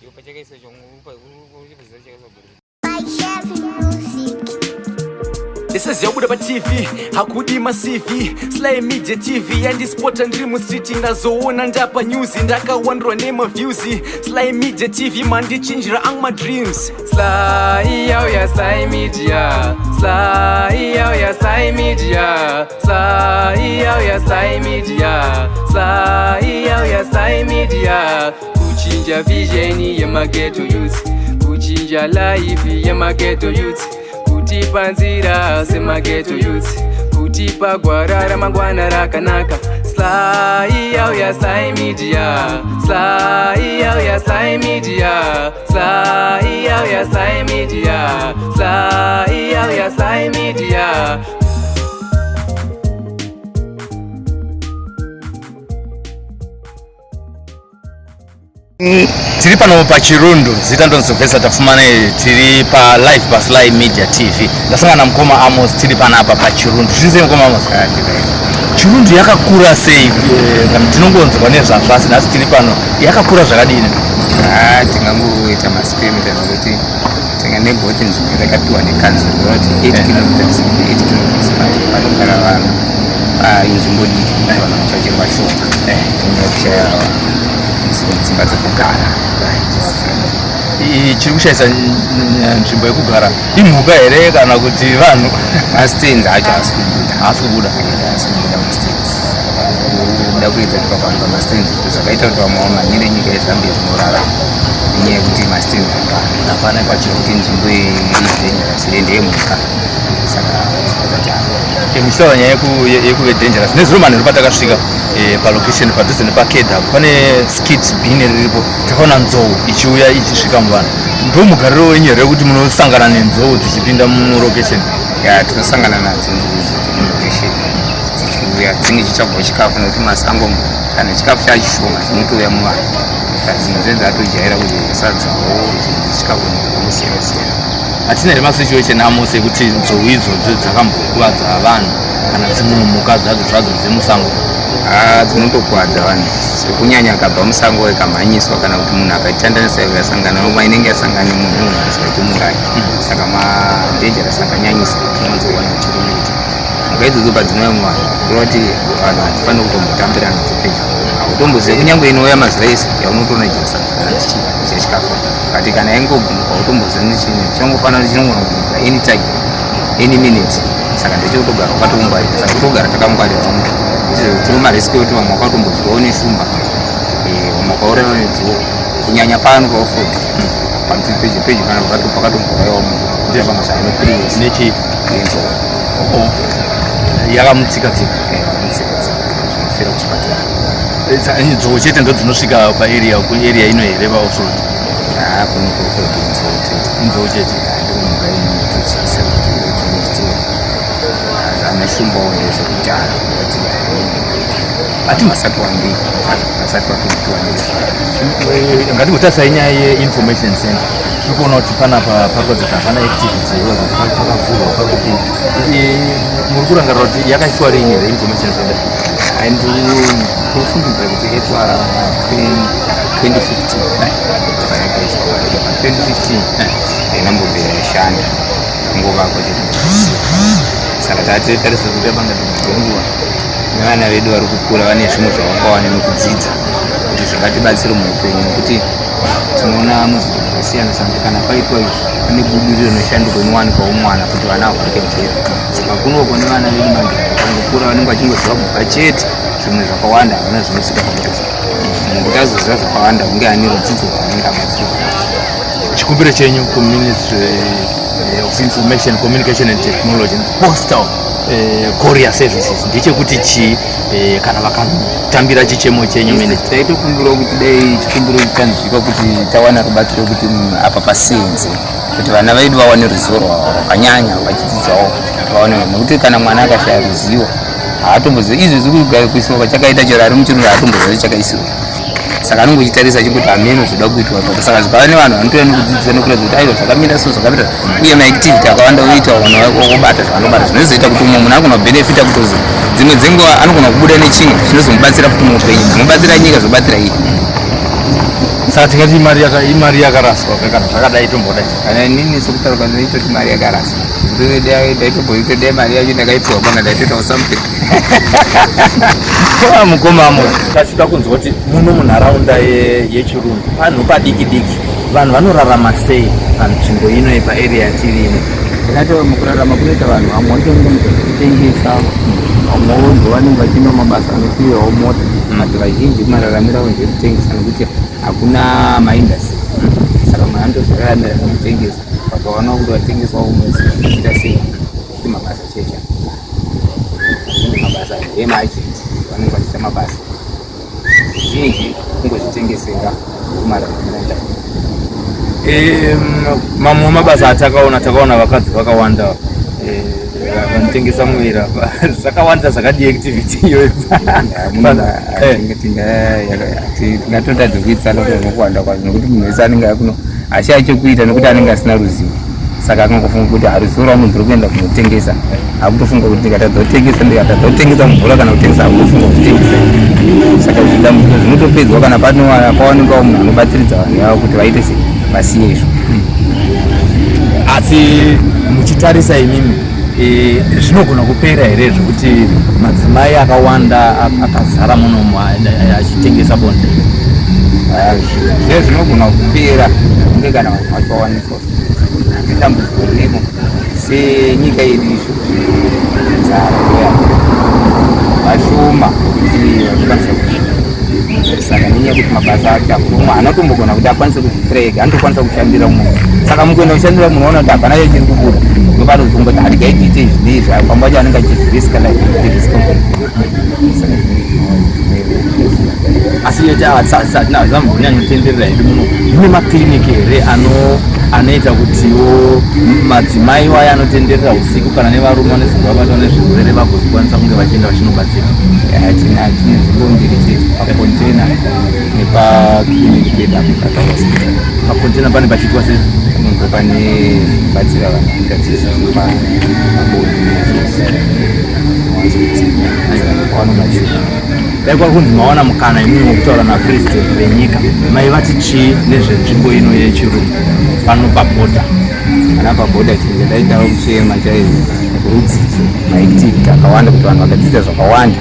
Iwe pachakaiswa chonguziva chakaiswa gore. This is yabuda pa TV hakudi ma CV Sly Media TV yandispota ndiri mu street ndazoona ndapa news ndakawandwa nema views Sly Media TV mandichinjira ang ma dreams Sly yauya Sly Media Sly yauya Sly Media Sly yauya Sly Media Sly yauya Sly Media Kuchinja vision yemageto youth Kuchinja life yemageto youth Kutipa nzira semageto youth Kutipa gwara ramangwana rakanaka Sly yauya Sly Media Sly yauya Sly Media Sly yauya Sly Media Sly yauya Sly Media. Tiri pano paChirundu, zita ndonzovesa tafumana, tiri pa live pa Sly Media TV. Ndasangana namukoma Amos, tiri panapa paChirundu. Zviri sei mukoma Amos? Chirundu yakakura sei? Kana tinongonzwa nezvazvo asi nhasi tiri pano, yakakura zvakadini? Ah, tingangoita masquare meters kuti tinga nebhoti nzvimbo yatakapiwa nekanzuro kuti 8 kilometers, 8 kilometers panogara vanhu. Ah, inzvimbo diki kuti vanhu vachacherwa shoma nenyaya yekushaya dzimba dzekugara. Chiri kushayisa nzvimbo yekugara imhuka here kana kuti vanhu? Mastands acho haasi kubuda. Haasi kubuda. Haasi kubuda mastands. Kuda kuedza kuti pakawanikwa mastands, zvakaita kuti vamwe vamhanyire nyika yeZambia kunorarama nenyaya yekuti mastands hapana. Hapana pachiro kuti nzvimbo iyi iri dangerous ende yemhuka, saka dzimba dzacho hapana. Muchitaura nyaya yekuve dangerous, nezuro manheru patakasvika palocation padhuze nepaked apo pane skit bin riripo, takaona nzou ichiuya ichisvika muvanhu. Ndo mugariro wenyu here kuti munosangana nenzou dzichipinda mulocation? Ya, tinosangana nadzo nzou idzodzo mulocation dzichiuya, dzinenge dzichitsvagawo chikafu nekuti masango kana chikafu chachishoma zvinotouya muvanhu. Saka dzimwe dzinenge dzatojaira kuti sadzawo zvimwe chikafu zvakangosiyana siyana. Hatina here masituation Amos ekuti nzou idzodzo dzakambokuvadza vanhu kana dzimwe mhuka dzadzo zvadzo dzemusango? Ah, dzinotokuvadza vanhu, sekunyanya akabva musango ikamhanyiswa kana kuti munhu akaitandanisa ikasangana noma inenge yasangana nemunhu inogona kusvika ichimuuraya. Saka madangerous akanyanyisa tinowanzoona kuChirundu kuti mhuka idzodzo padzinouya muvanhu, kureva kuti vanhu hatifaniri kutombotambira nadzo pedyo. Hautombozivi kunyange inouya mazuva ese yaunotoona idya sadza kana chichidya chikafu, but kana yaingogumuka hautombozivi kuti chini chinongofanira kuti chinogona kugumuka anytime, any minute. Saka ndechekutogara wakatongwarira, saka kutogara takangwarira vamwe izvo tine marisk ekuti vamwe vakatombodyawo neshumba, vamwe vakaurayiwa nedzuro, kunyanya pano paoffroad pedyo pedyo pana pakatombourayiwa munhu pamwe 3 years. Nechi? Nenzou. Oh, yakamutsika tsika. Mutsika tsika, zvinofira kuchipatara. Nzou chete ndo dzinosvika paarea kuarea ino here paoffroad? Haa, kuno kuoffroad nzou chete. Nzou chete. Ndomhuka inototyisa kuti ndodzinotiwa ana shumbawo ndezvekudhara kuti Ati vasati wandei, vasati vatombotiwa ndei. Ngatimbotarisai nyaya yeinformation center. Tiri kuona kuti panapa pari kuratidza kuti hapana activity, kuratidza kuti pakavhurwa pari kupinda. Muri kurangarira kuti yakaiswa rini here information center? Ndinofungidzira kuti yakaitwa 2015 yakaiswa 2015, hainambobvira yashanda, ngovakwa chete. Saka tatitarisa kuti apanga dzenguva nevana vedu vari kukura vane zvimwe zvavakawana nekudzidza kuti zvingatibatsire muupenyu, nekuti tinoona muzvinhu zvakasiyana siyana kuti kana paitwa izvi pane budiriro neshanduko inowanikawo mwana kuti vana vavhurike njere. Saka kunoko nevana vedu manje vangokura vanenge vachingoziva mhuka chete, zvimwe zvakawanda havana zvinosvika pakuti munhu kuti azoziva zvakawanda hunge ane rudzidzo rwaanenge abatsirwa nazvo. Chikumbiro chenyu kuMinistry of Information, Communication and Technology, Postal Courier Services ndechekuti chii, kana vakatambira chichemo chenyu minister? Taitokumbirawo kuti dai chikumbiro chanzwikwa kuti tawana rubatsiro kuti apa pasenze kuti vana vedu vawane ruzivo rwakanyanya vachidzidzawo vaone, nekuti kana mwana akashaya ruzivo haatombozivi izvezvi kuisiwa kwachakaita. Chero ari muChirundu haatombozivi kuti chakaisiwa, saka anongochitarisa achingoti hameno zvoda kuitwa ipapo. Saka zvikava nevanhu vanotouya nekudzidzisa nekuratidza kuti aiwa zvakamira so, zvakamira, uye maactivity akawanda oita obata zvaanobata, zvinozoita kuti umwe munhu anogona kubenefita kutozi dzimwe dzenguva anogona kubuda nechimwe chinozomubatsira futi muupenyu, zvinobatsira nyika, zvobatsira iye. Saka tingati imari yaka imari yakaraswa kana zvakadai tombodai. Kana inini sekutaura kwandinoitoti mari yakaraswa. Ndaitomboitodai mari yacho ndakaipiwa kana ndaitoitawo something. Koma mukoma Amos, tachida kunzwa kuti muno munharaunda yeChirundu panhu padiki diki vanhu vanorarama sei panzvimbo ino yepaarea yatiri ino? Ndingati mukurarama kunoita vanhu vamwe vanotoenda kutengesa, vamwewo ndovanenge vachienda mumabasa anokwirawo mota, but vazhinji mararamiro avo ndekutengesa nekuti hakuna maindastry, saka munhu anotozviraramira nekutengesa. Vakaona kuti vatengesawo mwedzi zvichiita sei kuti mabasa checha mabasa emaagent vanenge vachiita mabasa zhinji kungozvitengesera kumararamira. Mamwe mabasa atakaona, takaona vakadzi vakawanda vanotengesa muviri apa. Zvakawanda zvakadii activity iyoyo? Tingatotadza kuitsanangura nokuwanda kwazvo nekuti munhu wese anenge akuno ashaya chekuita nekuti anenge asina ruzivo, saka akangofunga kuti haruzivo rwangu ndiri kuenda kunotengesa, akutofunga kuti ndikatadza kutengesa, ndikatadza kutengesa mvura kana kutengesa, akutofunga kutengesa. Saka zvidambudziko zvinotopedzwa kana pawanikawo munhu anobatsiridza vanhu vavo kuti vaite sei vasiye izvo. Asi muchitarisa imimi, zvinogona kupera here zvekuti madzimai akawanda akazara muno achitengesa bonde? Zviye zvinogona kupera kunge kana vanhu vacho vawaniswa. Dambudziko ririmo senyika yedu izvo nzara ndoya vashoma kuti vachikwanisa kuzvi, saka nenyaya yekuti mabasa acho akuma, anotombogona kuti akwanise kuzviitira ega, anotokwanisa kushandira munhu. Saka mukuenda kushandira munhu, oona kuti hapana chiri kubuda, ndopanofunga kuti harigai tiite izvi neizvi, pamwe pacho anenge achizviriska like risk. Saka Asi zambonyanyotenderera hedu muno, mune makiriniki here anoita kutiwo madzimai waya anotenderera usiku kana nevarume vanenge vabatwa nezvirwere vagozokwanisa kunge vachienda vachinobatsira? Hatina, tine nzvimbo mbiri chete, pakontena nepakliniki pedu apo pakahospital. Pakontena pane pachiitwa sei? Ndo pane batsira vanhu kuita dzidzo pabonde vanobatsira. Dai kwakunzi mawana mukana imimi wekutaura napurezidendi venyika, maivati chii nezvenzvimbo ino yeChirungu pano pabhodha? Kana pabhodha, chinhu chandaitawo kuchema chaizvo rudzidzo, maactivity akawanda, kuti vanhu vakadzidza zvakawanda,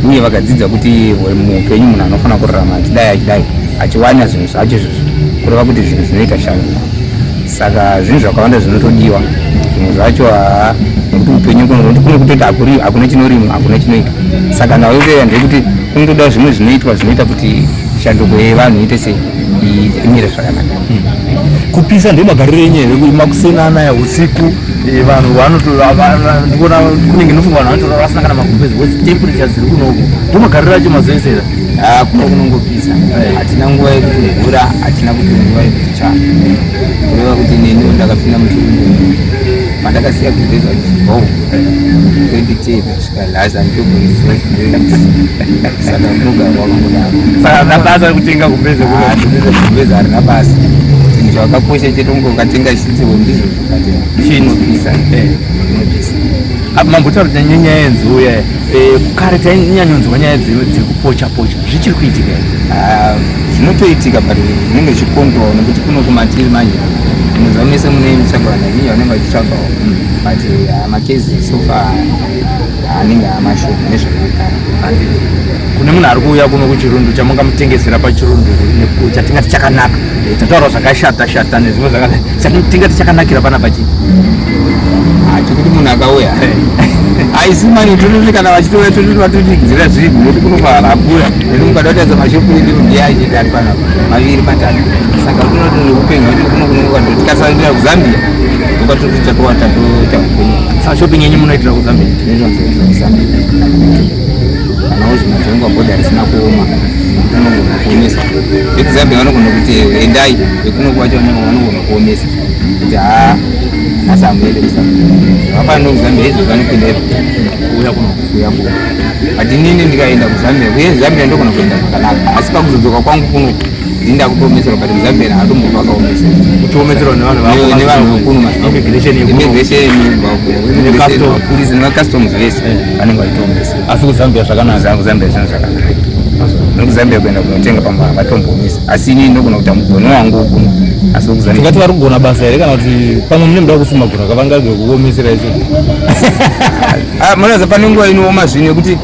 uye vakadzidza kuti muupenyu munhu anofanira kurarama achidai achidai, achiwana zvinhu zvacho izvozvo, kureva kuti zvinhu zvinoita shanduko. Saka zvinhu zvakawanda zvinotodiwa, zvimwe zvacho haa, nekuti upenyu kuno kuno kutoti hakuna chinorimwa, hakuna chinoitwa. Saka nhau ikuya ndeyekuti kunotoda zvimwe zvinoitwa zvinoita kuti shanduko yevanhu iite sei, imire zvakanaka. Kupisa ndiyo magariro enyu here makuseni anaya usiku? Vanhu vanotoona kunenge nofunga vanhu vanotora vasina kana magumbezi because temperature dziri kunoku, ndo magariro acho mazuva ese here? Ah, kuno kunongopisa, hatina nguva yekuti mvura, hatina kuti nguva yekuti tsva. Kureva kuti neniwo ndakapinda muchirungu pandakasiya gumbezi vachibvao 2010 kusvika nhasi handitomboriziva. Saka unogara wakangodaro. Saka harina basa rekutenga gumbezi? Ah, gumbezi harina basa. Chinhu chakakosha chete unge ukatenga chitsiwo, ndizvo zvakatenga. Chinopisa, chinopisa. Apa mambotaura kuti nenyaya yenzuya, kare tainyanyonzwa nyaya dzekupocha pocha, zvichiri kuitika here? Ah, zvinotoitika, but zvinenge zvichikontrol nekuti kuno kumatiri manje munoziva mese mune mitsvaga, vanhu vazhinji vanenge vachitsvagawo, but makezi so far anenge amashoma nezvakakara. Kune munhu ari kuuya kuno kuChirundu, chamungamutengesera paChirundu chatingati chakanaka? Tataura zvakashata shata nezvimwe zvakadai, chatingati chakanakira panapa chii? Chekuti munhu akauya aisi mani tototi kana vachitouya tototi vatodidzira zvinhu, nekuti kuno hakura, nekuti mukada kutarisa mashopu edu ndiachete ari panapa maviri matatu. Saka kunoti upenyu hwacho kuno kuno tikasaendera kuZambia ndokatoti tatowa tatoita upenyu. Saka shopping yenyu munoitira kuZambia? Tinoita kuZambia. Kana uzvinazvengwa bhodha risina kuoma, unogona kuomesa. VekuZambia vanogona kuti endai, vekuno kwacho vanogona kuomesa kuti haa, nhasi hamuende kuZambia. Vafanira kuZambia izvo vanopinda izvo kuuya kuno. Kuuya kuno, but inini ndikaenda kuZambia, kuye Zambia ndogona kuenda zvakanaka, asi pakuzodzoka kwangu kuno ndinda kutoomesera, but muZambia hatombobva akaomesera. Uchiomeserwa nevanhu? Nevanhu vekuno. Immigration yekuno. Immigration. Necustom. Mapurisa nemacustoms vese vanenge vachitoomesera. Asi kuZambia zvakanaka? Kuzambia zvinhu zvakanaka. Nokuzambia kuenda kunotenga pamba havatomboomisi, asi inini ndogona kuita mugoni wangu kuno, asi wekuzambia Tingati vari kugona basa here, kana kuti pamwe mune muda kusumagura kavangage kuomesera icho? Ah, munoziva pane nguva inooma zvinhu yekuti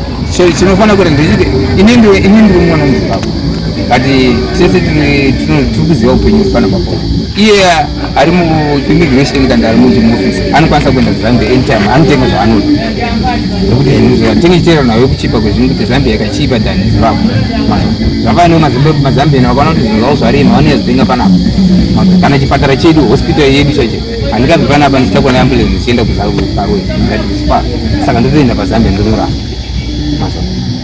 chinofanira kuita ndechiti ini ndiri mwana muZimbabwe, but tese tiri kuziva upenyu huri pano papo. Iye ari muimmigration kana ari muchimuofisi anokwanisa kuenda Zambia anytime, anotenga zvaanoda, nekuti zvinhu tinge chiteera nayo kuchipa kwezvinhu, kuti Zambia yakachipa than Zimbabwe. Zvakafanana maZambian vakaona kuti zvinhu zvavo zvarema, vanoyazitenga panapa. Kana chipatara chedu, hospital yedu chaicho, handingabvi panapa ndichitakwa neambulance ndichienda kuKaroi, that is far. Saka ndotoenda paZambia ndonorapa.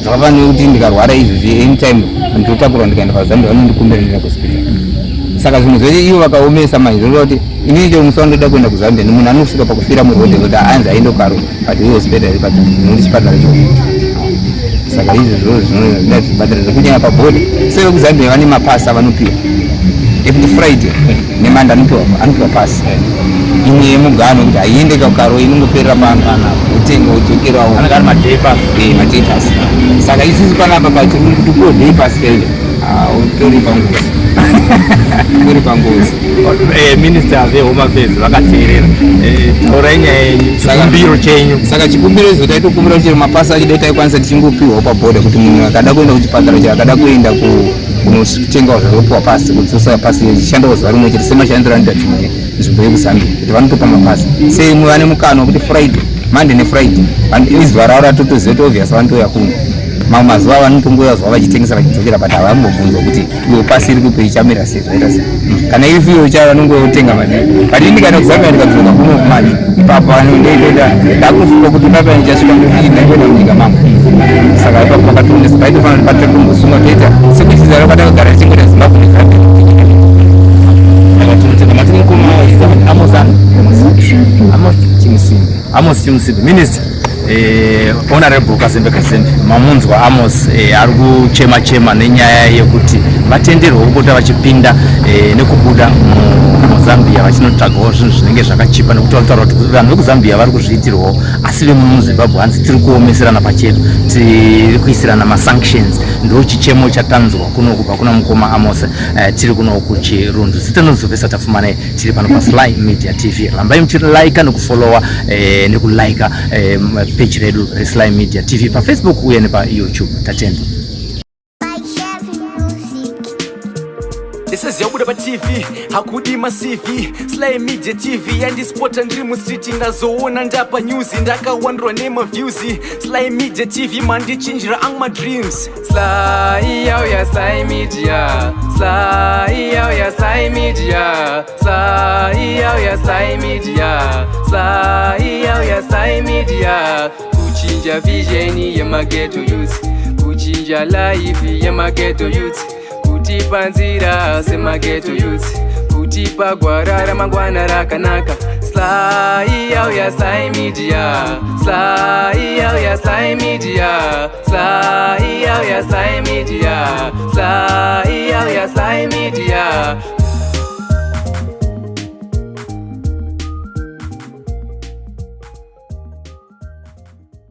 Zvakafanana nekuti ndikarwara izvozvi, anytime ndinotakurwa ndikaenda paZambia, vanondikumbira ndienda kuhospital. Saka zvinhu zvese ivo vakaomesa manje, zvinoreva kuti inini chero musi wandoda kuenda kuZambia, munhu anosvika pakufira muroad kuti anzi aende kuKaroi, but iwo hospital iri padhuze nekuti chipatara cho. Saka izvozvo zvinoda zvibatira zvekunyanya pabhodha. SevekuZambia vane mapasi avanopiwa ekuti Friday neMonday anopiwa pasi imwe yemugano kuti haiende kuKaroi, inongoperera pano, utenga wodzokerawo. Anenge ari maday pass. Maday pass. Saka isusu panapa pachirungu kuti upiwe day pass chaicho, utori pangozi, utori pangozi. Minister veHome Affairs vakateerera. Taurai nyaya yenyu, chikumbiro chenyu. Saka chikumbiro izvo taitokumbira chero mapasi achidai taikwanisa tichingopiwawo pabhodha, kuti munhu akada kuenda kuchipatara chero akada kuenda kunotengawo zvakapiwa pasi, kudzosa pasi ichishandawo zuva rimwe chete semashandiro anoita dzimwe nzvimbo yekuZambia, kuti vanotopa mapasi seimwe vane mukana wekuti Friday, Monday neFriday izuva ravo ratotoziva kuti obvious vanotouya kuno. Mamwe mazuva vanotongoya zuva vachitengesa vachidzokera, but havambobvunzwa kuti iwo pasi iri kupe ichamira sei, zvaita sei. Kana iri fiyo cha vanongotenga madii, but ini kana kuZambia ndikadzoka kuno manje ipapo ndoita ndakufunga kuti papa ndichasvika ndodii, ndakuenda munyika mangu. Saka ipapo pakatoonesa, paitofanira kuti patombosunga toita sekuchidzaro patakagara tichingoita Zimbabwe neZambia. Tinotenda. Mati mukoma Amos ani? Amos Chimusimbi. Amos Chimusimbi. Minister, Honorable Kazembe Kazembe, mamunzwa Amos, ari kuchema chema nenyaya yekuti vatenderwe kupota vachipinda nekubuda muZambia vachinotsvagawo zvinhu zvinenge zvakachipa, nekuti vanotaura kuti vanhu vekuZambia vari kuzviitirwawo, asi vemuZimbabwe hanzi tiri kuomeserana pachedu, tiri kuisirana masanctions. Ndo chichemo chatanzwa kuno kubva kuna mukoma Amos. Tiri kuno kuChirundu. Zita nozovesa Tafumanai, tiri pano paSly Media TV. Rambai muchilika nekufollowa nekulika page redu reSly Media TV paFacebook uye nepaYouTube. Tatenda. Music. Ndisiziva kubuda paTV hakudi maCV. Sly Media TV yandispota ndiri mustreet, ndazoona ndapa news, ndakawandurwa nemaviews. Sly Media TV mandichinjira angu madreams. Sly yauya, Sly Media. Sly yauya, Sly Media. Sly yauya, Sly Media. Sly yauya, Sly Media. Kuchinja vision yemaghetto youth, kuchinja life yemaghetto youth, kutipa nzira semaghetto youth, kutipa gwara ramangwana rakanaka. Sly yauya, Sly Media. Sly yauya, Sly Media. Sly yauya, Sly Media. Sly.